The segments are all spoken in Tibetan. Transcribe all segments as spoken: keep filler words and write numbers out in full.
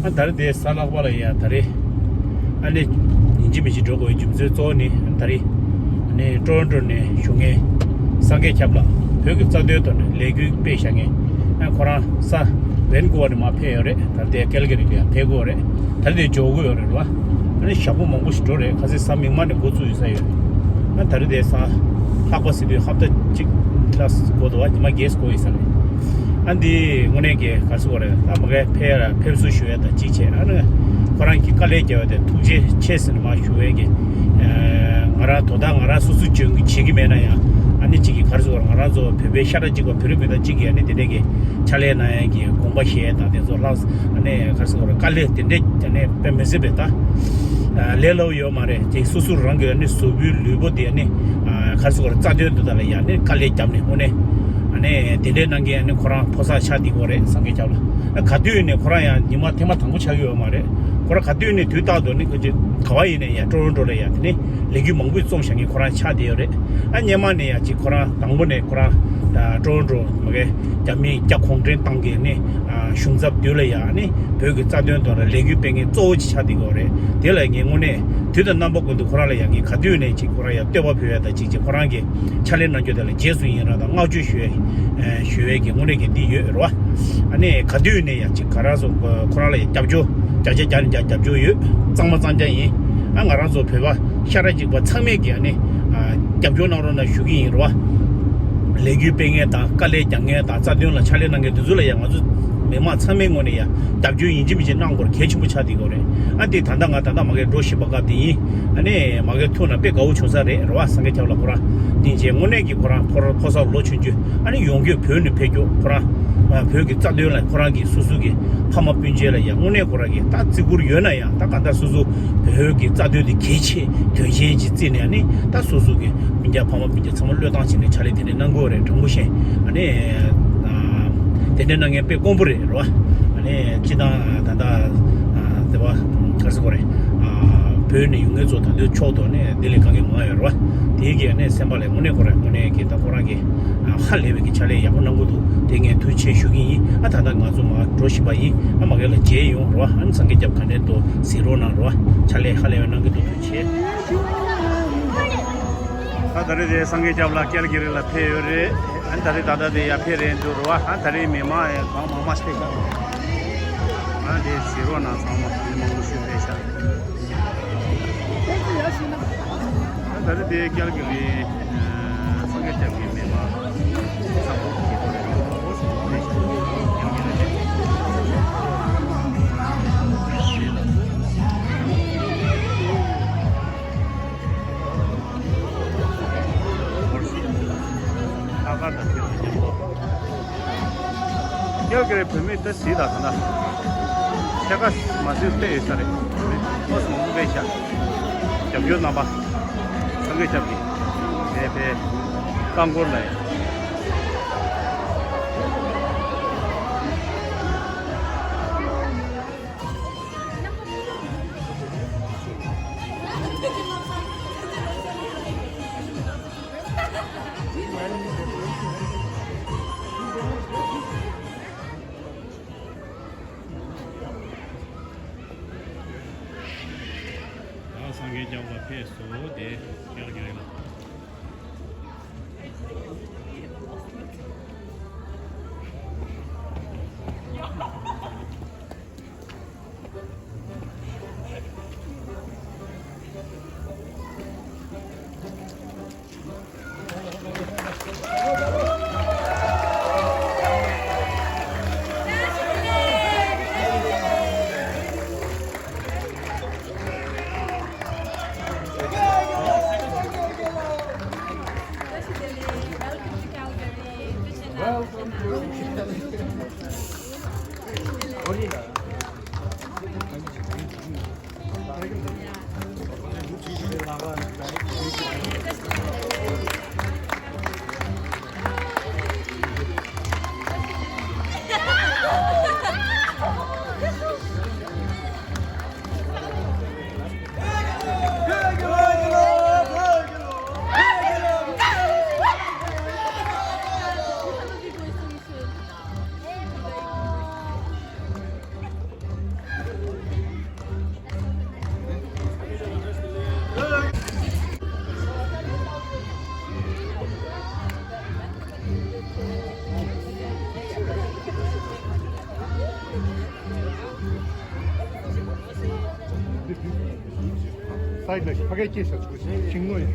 ཨ་ད་རེས་དེ་གཟའ་ལྷག་པ་ལ་ཡ་ད་རེས་ཨ་ནི་ཡིན་གཅིག་མིན་གཅིག་འགྲོ་དགོས་པའི་རྒྱུ་མཚན་གཙོ་བོ་ནི་ཨ་ད་རེས་ཨ་ནི་ཀྲོ་རོན་ཀྲོ་ནས་བཞུགས་མཁན་སངས་རྒྱས་སྐྱབས་ལགས་བོད་ཀྱི་རྩ་དོན་ཐོག་ནས་ལས་འགུལ་སྤེལ་བཞག་མཁན། ཨ་ཁོ་རང་གཟའ་ཝེན་ཀུ་ཝར་ནས་མར་ཕེབས་ཡོད་རེད། ད་རེས་དེ་ཀལ་ག་རི་ལ་ཡ་ཕེབས་དགོས་རེད། ད་རེས་དེ་འབྱོར་དགོས་ཡོད་རེད་རོ། ཨ་ནི་ཞག་པོ་མང་པོ་ཞིག་འགྲོ་རེད། ཁ་སང་གཟའ་མིག་དམར་ནས་འགོ་བཙུགས་ཡོད་ས་ཡོད། ཨ་ད་རེས་དེ་གཟའ་ལྷག་པ་ཟེར་དུས་ཧབ་ཏ་གཅིག་ལ་འགོ་འདུག་བ། ཉི་མ་བརྒྱད་འགོར་ཡོད་ས་རེད། ཨ་འདི་དངོས་གནས་ཀྱི་ག་རེ་ཟེར་དགོས་རེད། ད་མ་གིར་ཕེབས་ཕེབས་བསུ་ཞུ་ཡས་དང་གཅིག་བྱས། ཨ་ནི་ཁོ་རང་གིས་དཀའ་ལས་བརྒྱབ་པ་དེ་ཐུགས་རྗེ་ཆེ་ཟེར་ནས་མར་ཞུ་ཡས་ཀྱི། ཨ་ང་རང་དོ་བདག་ང་རང་སོ་སོ་བྱེད་ཀྱི་བྱེད་ཀྱི་མེད་ན་ཡང་ཨ་ནི་གཅིག་གིས་ག་རེ་ཟེར་དགོས་རེད། ང་རང་ཚོ་བོད་པའི་ཤ་ཁྲག་གཅིག་པ་བོད་རིགས་མི་དང་གཅིག་གིས་ཨ་ནི་དེ་འདྲས་ཀྱི་ཕྱག་ལས་གནང་ཡས་ཀྱི་དགོངས་པ་བཞེས་དང་དེ་ཚོ་ལྷག་ཨ་ནི་ག་རེ་ཟེར་དགོས་རེད། དཀའ་ལས་དེ་འདྲས་ཨ་ནི་དཔེ་མི་སྲིད་པའི་ད་ལས་སླ་པོ་ཡོད་མ་རེད། དེ་སོ་སོ་རང་གི་ཨ་ནི་གཟུགས་པོའི་ལུས་པོ་དེ་ཨ་ནི་ག་རེ་ཟེར་དགོས་རེད། རྩ་དོན་དེ་དག་ལ་ཡ་ཨ་ནི་དཀའ་ལས་བརྒྱབ་ནས་དངོས་གནས་ཨ་ནི་དེ་འདྲས་གནང་མཁན་ཨ་ནི་ཁོ་རང་ཕོ་གསར་ཆགས་བསྡད་ཀྱི་ཡོད་རེད། སངས་རྒྱས་སྐྱབས་ལགས་ག་དུས་ནས་ཁོ་རང་ཡང་ཉི་མ་ཐེངས་མ་དང་པོ་ཆགས་ཀྱི་ཡོད་མ་རེད། ཁོ་རང་ག་དུས་ནས་དུས་རྟག་ཏུ་ནི་ཁོ་ཅིག་ག་བ་ཡིན་ནས་ཡ་ཀྲོ་རོན་ཀྲོ་ལ་ཡ་དེ་ནི་ལས་འགུལ་མང་པོ་རྩོམ་བཞག་མཁན་ཁོ་རང་ཆགས་བསྡད་ཡོད་རེད། ཨ་སྔོན་མ་ནས་ཡ་ཅིག་ཁོ་རང་དང་པོ་ནས་ཁོ་རང་ཀྲོ་རོན་ཀྲོ་མ་གིར་རྒྱ་མིས་རྒྱ་གུང་ཁྲན་ཏང་གི་ནི་གཞུང་ཚབ་དུས་ལ་ཡ་ནི་བོད་ཀྱི་རྩ་དོན་ཐོག་ལ་ལས་འགུལ་སྤེལ་མཁན་གཙོ་བོ་ཅིག་ཆགས་བསྡད་ཀྱི་ཡོད་རེད། དེ་ལ་ངས་དངོས་གནས་དུས་དང་རྣམ་པ་ཀུན་ཏུ་ཁོ་རང་ལ་ཡ་ངས་ག་དུས་ནས་ཅིག་ཁོ་རང་ཡ་བསྟོད་པ་ཕུལ་ཡ་དང་ཅིག་ཅིག་ཁོ་རང་གི་ཕྱག་ལས་གནང་རྒྱུ་དེ་ལ་རྗེས་སུ་ཡི་རང་དང་བསྔགས་བརྗོད་ཞུ་ཡ་ཞུ་ཡས་ཀྱི་དངོས་གནས་ཀྱི་འདི་ཡོད་རེད་བ། ཨ་ནི་ག་དུས་ནས་ཡ་ཅིག་ག་རང་སོ་ཁོ་རང་ལ་ཡ་རྒྱབ་སྐྱོར་བརྒྱ་ཆ་བརྒྱ་ནས་བརྒྱ་རྒྱབ་སྐྱོར་ཡོད། གཙང་མ་གཙང་རྐྱང་ཡིན། ཨ་ང་རང་ཚོ་བོད་པ་ཤ་ཁྲག་གཅིག་པ་ཚང་མས་ཀྱི་ཨ་ནི་རྒྱབ་སྐྱོར་གནང་རོགས་གནང་ཞུ་གི་ཡིན་རེད་བ། ལས་འགུལ་སྤེལ་མཁན་དང་དཀའ་ལས་རྒྱག་མཁན་དང་རྩ་དོན་ལ་ཕྱག་ལས་གནང་མཁན་དེ་ཚོ་ལ་ཡང་ང་ཚོ་མི་མང་ཚང་མའི་ངོས་ནས་ཡང་རྒྱབ་སྐྱོར་ཡིན་གཅིག་མིན་གཅིག་གནང་དགོས་གལ་ཆེན་པོ་ཆགས་བསྡད་ཡོད་རེད། ཨ་དེ་ད་ལྟ་ང་ད་ལྟ་མ་གིར་འགྲོ་བཞིན་པ་སྐབས་དེ་ཡིན། ཨ་ནི་མ་གིར་ཐུག་ན་དཔེ་དགའ་བོ་བྱུང་ས་རེད་རེད་བ། སངས་རྒྱས་སྐྱབས་ལགས་ཁོ་རང་དེ་རྗེས་དངོས་གནས་ཀྱི་ཁོ་རང་ཕོ་ཕོ་གསར་ལོ་ཆུང་ཆུང་ཨ་ནི་ཡོང་རྒྱུ་བོད་ནས་ཕེབས་རྒྱུ་ཁོ་རང་བོད་ཀྱི་རྩ་དོན་ལ་ཁོ་རང་གི་སོ་སོ་གི་ཕ་མ་སྤུན་མཆེད་ལ་ཡང་དངོས་གནས་ཁོ་རང་གི་ད་བརྩི་བཀུར་ཡོད་ན་ཡང་ད་ག་འདྲ་སོ་སོ་བོད་ཀྱི་རྩ་དོན་དེ་གལ་ཆེ་དོན་ཆེན་ཅིག་བརྩིས་ནས་ཨ་ནི་ད་སོ་སོ་གི་སྤུན་ཀྱག་ཕ་མ་སྤུན་ཀྱག་ཚང་མ་བློས་བཏང་བྱས་ནས་ཕྱག་ལས་དེ་འདྲ་གནང་དགོས་རེད། དྲང་པོ་བཤད་ཨ་ནི་དེ་འདྲ་གནང་མཁན་དཔེ་དཀོན་པོ་རེད་རོ། ཨ་ནི་སྤྱི་བཏང་ད་ལྟ་དེ་བ་ག་རེ་ཟེར་དགོས་རེད། བོད་ནས་ཡོང་མཁན་ཚོ་ད་དུང་ཕྱོགས་གཏོགས་ནས་བདེ་ལེགས་གང་གི་མང་ཡོད་རོ། དེའི་གི་ཨ་ནི་སེམས་པ་ལ་དངོས་གནས་ཁོ་རང་དངོས་གནས་ཀྱི་ད་ཁོ་རང་གི་ཧ་ལས་པའི་གི་ཕྱག་ལས་ཡག་པོ་གནང་གི་འདུག་དེ་ངས་ཐུགས་རྗེ་ཆེ་ཞུ་གི་ཡིན། ཨ་ད་ལྟ་ང་ཚོ་མར་འགྲོ་བཞིན་པ་ཡིན། ཨ་མ་གིར་ལ་མཇལ་ཡོང་རོ། ཨ་ནི་སངས་རྒྱས་སྐྱབས་ག་འདྲས་འདུག་གཟིགས་རོགས་གནང་རོ། ཕྱག་ལས་ཧ་ལས་པའི་གནང་གི་འདུག་ཐུགས་རྗེ་ཆེ། ཨ་ད་རེས་དེ་སངས་རྒྱས་སྐྱབས་ལགས་ཀལ་གྷི་རི་ལ་ཕེབས་ཡོད་རེད། ཨ་ནི་ད་རེས་ད་ལྟ་དེ་ཡར་ཕེབས་རན་འདུག་རོ། ཨ་ད་རེས་མི་མང་ཡང་གང་མང་མང་ཞིག་ཕེབས་ཀ་ཨ་དེ་གཟིགས་རོགས་གནང་། ཚང་མ་མི་མང་པོ་ཞིག་ཕེབས་ཤག་ད་རེས་དེ་ཀལ་གྷི་རི་སངས་རྒྱས་སྐྱབས་ཀྱི་མེ་མ་ཚ་པོ་གི་ཐོག་ནས་ཡོང་བ་པོ་སོང་བ་རེད་ཤག་ཀལ་གྷི་རི་ལྷག་དཀར་དང་ཐེངས་མཉམ་དུ། ཀལ་གྷི་རི་བོད་མི་ད་གཟིགས་དང་ད་ལྟ་ཕྱེད་ཀ་མ་ཟིན་བལྟས་ཡོད་ས་རེད། བོད་མི་ཏོག་ཙམ་མང་པོ་བལྟས་ཤག་རྒྱབ་སྐྱོར་རྣམ་པ་སངས་རྒྱས་སྐྱབས་ཀྱི་དེ་ཕེབས་རྐང་འཁོར་ལ་ཡ། ད་སངས་རྒྱས་སྐྱབས་ལ་ཕེབས་སོ་དེ་ཀལ་གྷི་རི་ལ། ཕ་གའི་སྐྱེས་ས་ཚུགས་ཤིང་ནོ་ཡིན།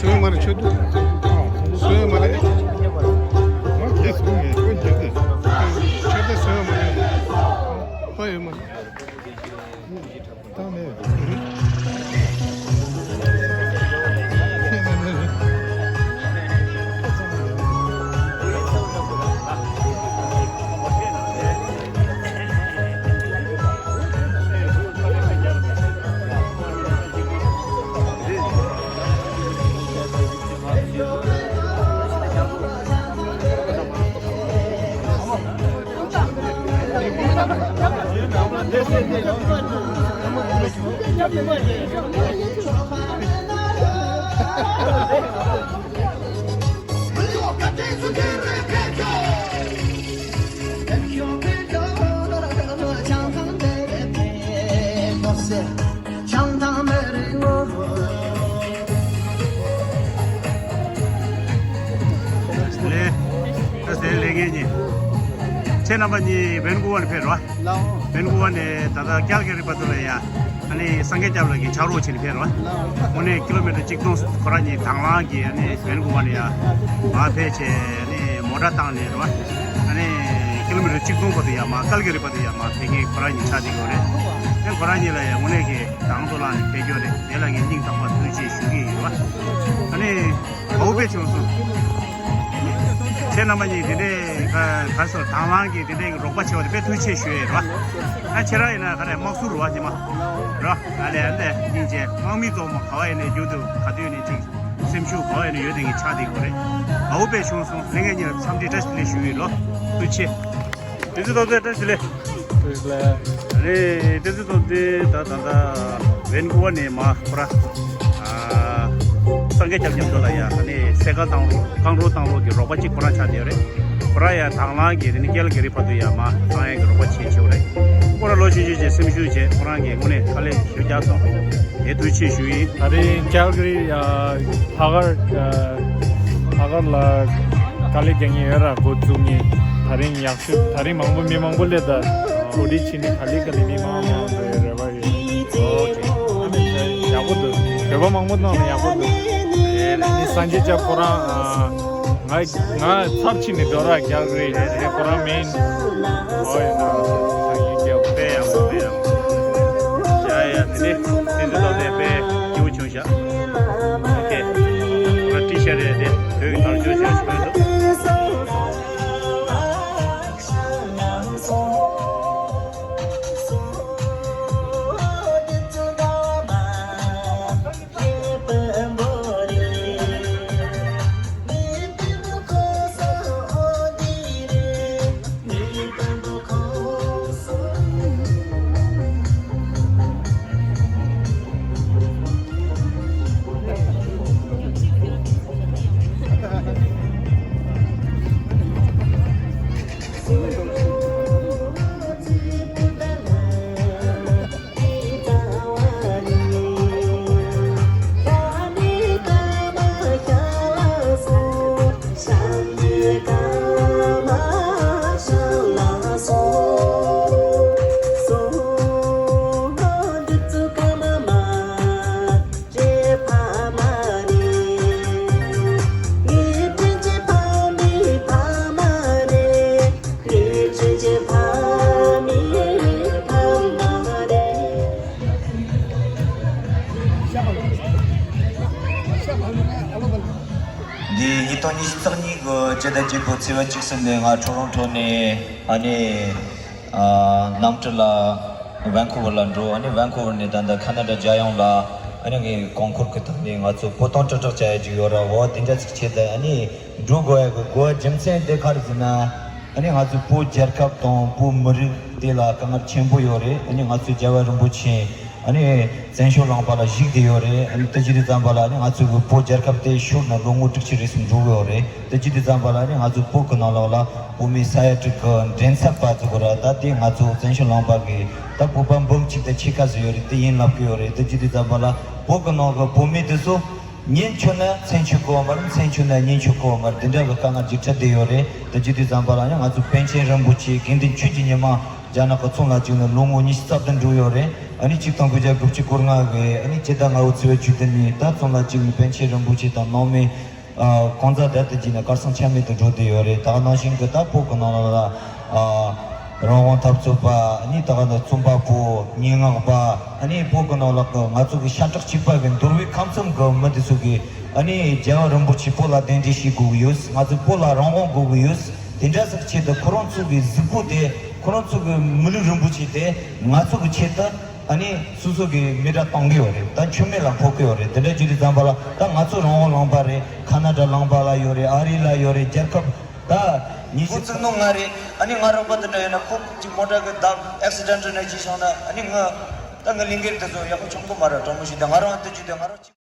སོན་མ་རེད་ཆོས་དུ། སོན་མ་རེད། ཁྱེད་སོང་ངས་ཁོ་འགྱུར་ཏེ། ཆོས་དུ་སོན་མ་རེད། ཧོ་ཡོད་མ་རེད། ད་མེད། ངེད་གཉིས། ཁྱེད་རྣམ་པ་གཉིས་ཝན་ཀུ་ཝར་ནས་ཕེབས་རོགས། ཝན་ཀུ་ཝར་ནས་ད་ལྟ་ཀལ་ག་རི་བར་དུ་ལ་ཡ། ཨ་ནི་སངས་རྒྱས་སྐྱབས་ལགས་ཀྱི་ཕྱག་རོགས་བྱས་ནས་ཕེབས་རོགས། དངོས་གནས་ཀི་ལོ་མི་ཊར་གཅིག་སྟོང་ཁོ་རང་གཉིས་དང་བླངས་ཀྱིས་ཨ་ནི་ཝན་ཀུ་ཝར་ནས་ཡ། མར་ཕེབས་བྱས་ཨ་ནི་མོ་ཊ་བཏང་ནས་རོགས། ཨ་ནི་ཀི་ལོ་མི་ཊར་གཅིག་སྟོང་བར་དུ་ཡ་མར་ཀལ་ག་རི་བར་དུ་ཡ་མར་ཕེབས་མཁན་ཁོ་རང་གཉིས་ཆགས་བསྡད་ཡོད་རེད། ཨ་ཁོ་རང་གཉིས་ལ་ཡ་དངོས་གནས་ཀྱི་དང་དུ་བླངས་ནས་ཕེབས་ཡོད་རེད། དེ་ལ་ངས་སྙིང་ཐག་པ་ཐུགས་རྗེ་ཞུ་གི་ཡོད་རེད། ཨ་ནི། དགའ་བོ་དཔེ་བྱུང་སོང་། ཁྱེད་རྣམ་པ་གཉིས་དེ་འདྲའི་ག་ག་སོ་དང་བླངས་ཀྱིས་དེ་འདྲའི་རོགས་པ་བྱས་པ་དེ་དཔེ་ཐུགས་རྗེ་ཆེ་ཞུ་ཡས་རེད་བ། ཨ་ཁྱེད་རང་ཡིན་ན་ག་རེ་དམག་ཟུར་རེད་བ་ཉི་མ། རེད་བ། ཨ་ལས་ཨ་འདས་སྙིང་རྗེ་དམག་མི་གཙོ་བོ་ག་བ་ཡིན་ནའི་རྒྱུན་དུ་ག་དུས་ནས་ཅིག་སེམས་ཤུགས་ག་བ་ཡིན་ནའི་ཡོད་དེ་ངས་ཆགས་བསྡད་ཡོད་རེད། དགའ་བོ་དཔེ་བྱུང་སོང་། ལྷན་རྒྱས་གཉིས་ལ་འཚམས་འདྲི་བཀྲ་ཤིས་བདེ་ལེགས་ཞུ་ཡི་ལོ། ཐུགས་རྗེ་ཆེ། དེ་ཚོ་ཐོག་ཚད་བཀྲ་ཤིས་བདེ་ལེགས། ལགས། རེད། དེ་ཚོ་ཐོག་དེ་ད་ད་ད་ཝན་ཀུ་ཝར་ནས་མར་ཁོ་ར། ཨ། སངས་རྒྱས་སྐྱབས་མཉམ་དུ་ལ་ཡ་ཨ་ནི་སེ་ཀ་བཏང་རོགས་བཀང་རོགས་བཏང་རོགས་ཀྱི་རོགས་པ་གཅིག་ཁོ་རང་ཆགས་བསྡད་ཡོད་རེད། ཁོ་ར་ཡ་དང་བླངས་ཀྱིས་དེ་ནི་ཀལ་ག་རི་བར་དུ་ཡ་མར་བཏང་ཡ་གི་རོགས་པ་བྱེད་ཆོག་རེད། ཁོ་ར་ལོ་ཆུང་ཆུང་བྱས་སེམས་ཤུགས་བྱས་ཁོ་རང་གིས་དངོས་གནས་དཀའ་ལས་ཞེ་པོ་རྒྱག་སོང་། དེ་ཐུགས་རྗེ་ཆེ་ཞུ་ཡིན། ད་རེས་ཀལ་ག་རི་ཡ་ལྷག་དཀར་ལྷག་དཀར་ལ་དཀའ་ལས་རྒྱག་མཁན་ཡོད་ར། འགོ་བཙུགས་མཁན་ད་རིང་ཡག་ཤོས། ད་རིང་མང་པོ་མི་མང་པོ་སླེབས། ད་གོ་སྒྲིག་བྱས་ནས་ག་ལེ་ག་ལེ་མི་མང་མང་འགྲོ་ཡོད་རེད་པ་ཡོད། ཨོ་ཁེ། ཨ་ནི་ཡག་པོ་འདུག་བོད་པ་མང་པོ་གནང་ན་ཡག་པོ་འདུག་ཨ་ནི་སངས་རྒྱས་སྐྱབས་ཁོ་རང་ང་ང་ཚབ་བྱས་ནས་འགྲོ་ར་རྒྱག་རེད། ཁོ་རང་མིན། ཨོ་ཡ་ན་སངས་རྒྱས་སྐྱབས། དཔེ་ཡག་པོ་དཔེ་ཡག་པོ། ཡ་ཡ་དེ་ནི་དེ་ཚོ་ལ་དཔེ་སྐྱིད་པོ་བྱུང་ཤག་ཨོ་ཁེ། ང་ཏི་ཤ་རེད་དེ་བོད་ཀྱི་ནང་ཆོས་ཆོས་ཆོས་འདུག་འདི་ཉིས་སྟོང་ཉི་ཤུ་རྩ་གཉིས་གི་སྤྱི་ཟླ་བརྒྱད་པའི་ཚེས་པ་བཅུ་གསུམ་ནས་ང་ཊོ་རོན་ཊོ་ནས་ཨ་ནི་ཨ་གནམ་གྲུ་ལ་ཝན་ཀུ་ཝར་ལ་འགྲོ། ཨ་ནི་ཝན་ཀུ་ཝར་ནས་ད་ལྟ་ཁ་ན་ཌ་རྒྱལ་ཡོངས་ལ་ཨ་ནི་ངའི་གོང་འཁོར་གྱི་ཐོག་ནས་ང་ཚོ་བོད་དོན་དྲིལ་བསྒྲགས་བྱ་ཡ་ཅིག་ཡོད་ར། འོ་དེ་འདྲ་ཅིག་བྱེད་དུ་ཨ་ནི་འགྲོ་དགོས་ཡ་གི་དགོས་པ་རྒྱུ་མཚན་དེ་ག་རེ་ཟེར་ན། ཨ་ནི་ང་ཚོའི་བོད་རྒྱལ་ཁབ་དང་བོད་མི་རིགས་དེ་ལ་དཀའ་ངལ་ཆེན་པོ་ཡོད་རེད། ཨ་ནི་ང་ཚོའི་རྒྱལ་བ་རིན་པོ་ཆེ་ཨ་ནི་བཙན་བྱོལ་གླིང་པ་ལ་བཞུགས་བསྡད་ཡོད་རེད། ཨ་ནི་དེ་བྱེད་དུས་ཙམ་པ་ལ་ཨ་ནི་ང་ཚོའི་བོད་རྒྱལ་ཁབ་དེ་ཤོར་ནས་ལོ་ངོ་དྲུག་ཅུ་རེ་ཟུང་འགྲོ་གི་ཡོད་རེད། དེ་བྱེད་དུས་ཙམ་པ་ལ་ཨ་ནི་ང་ཚོའི་བོད་ཀྱི་ནང་ལོགས་ལ་བོད་མི་ས་ཡ་དྲུག་གི་མགྲིན་ཚབ་པ་ཚོ་གི་ར། ད་དེ་ང་ཚོ་བཙན་བྱོལ་གླིང་པ་གི་ད་བོད་པ་འབུམ་གཅིག་དང་ཕྱེད་ཀ་ཟིག་ཡོད་རེད། དེ་ཡིན་ལབ་ཀྱི་ཡོད་རེད། དེ་བྱེད་དུས་ཙམ་པ་ལ་བོད་ཀྱི་ནང་གི་བོད་མི་དེ་ཚོ་ཉན་ཆོག་ན་མཚན་ཆོག་གི་ཡོད་མ་རེད། མཚན་ཆོག་ན་ཉན་ཆོག་གི་ཡོད་མ་རེད། དེ་འདྲ་གི་དཀའ་ངལ་ཅིག་འཕྲད་བསྡད་ཡོད་རེད། དེ་བྱེད་དུས་ཙམ་པ་ལ་ཡང་ང་ཚོ་པཎ་ཆེན་རིན་པོ་ཆེ་དགེ་འདུན་ཆོས་ཀྱི་ཉི་མ་རྒྱ་ནག་གི་ཚོང་ལ་བཅུག་ནས་ལོ་ངོ་ཉི་ཤུ་རྩ་བདུན་འགྲོ་ཡོད་རེད། ཨ་ནི་ཆིག་སྟོང་དགུ་བརྒྱ་དགུ་བཅུ་གོ་ལྔ་གི་ཨ་ནི་སྤྱི་ཟླ་ལྔ་པའི་ཚེས་པ་བཅུ་བདུན་ཉིན་ད་ཚོང་ལ་བཅུག་ནས་པཎ་ཆེན་རིན་པོ་ཆེ་དང་ནང་མི་ཨ་གང་ཟག་དག་དེ་བྱས་ནས་གར་སོང་ཆ་མེད་དུ་འགྲོ་བསྡད་ཡོད་རེད། ད་ནང་བཞིན་གི་ད་བོད་ཀྱི་ནང་ལ་ཨ་རང་དབང་འཐབ་རྩོད་པ། ཨ་ནི་ད་ག་ནི་རྩོམ་པ་པོ། སྙན་ངག་པ། ཨ་ནི་བོད་ཀྱི་ནང་ལ་གི་ང་ཚོ་གི་ཤ་ཁྲག་གཅིག་པ་གི་འདོར་བའི་ཁམས་གསུམ་གི་མི་དེ་ཚོ་གི་ཨ་ནི་རྒྱལ་བ་རིན་པོ་ཆེ་བོད་ལ་གདན་འདྲེན་བྱེད་དགོས་ཀྱི་ཡོད། ང་ཚོ་བོད་ལ་རང་དབང་དགོས་ཀྱི་ཡོད། དེ་འདྲ་ཟིག་ཆེད་དུ་ཁོ་རང་ཚོ་གི་གཟུགས་པོ་དེ། ཁོ་རང་ཚོ་གི་མི་ལུས་རིན་པོ་ཆེ་དེ་ང་ཚོ་གི་ཆེད་དུ་ཨ་ནི་སོ་སོ་གི་མི་དགྲ་བཏང་གི་ཡོད་རེད། ད་མཆོད་མེ་ལ་ཕོག་གི་ཡོད་རེད། དེ་འདྲ་བྱེད་དུས་ཙམ་པ་ལ་ད་ང་ཚོ་རང་དབང་ལུང་པ་རེད། ཁ་ན་ཌ་ལུང་པ་ལ་ཡོད་རེད། ཨ་རི་ལ་ཡོད་རེད། རྒྱལ་ཁབ་ད་ཉི་ཤུ་ཙིག་ནོ་ང་རེད། ཨ་ནི་ང་རོགས་པ་དེ་འདྲ་ཡོད་ན་ཁོ་གཅིག་མོ་ཊ་གི་བརྡབ་ཨེག་སི་ཌེན་ཊ་ནས་ཅིག་བྱུང་ན་ཨ་ནི་ང་ད་ང་ལིང་གེར་དེ་ཚོ་ཡག་པོ་བྱུང་གི་མ་རེད། གྲོགས་མོ་ཞིག་དང་ང་རང་དེ་བྱེད་དུས་ང་རང་ཅིག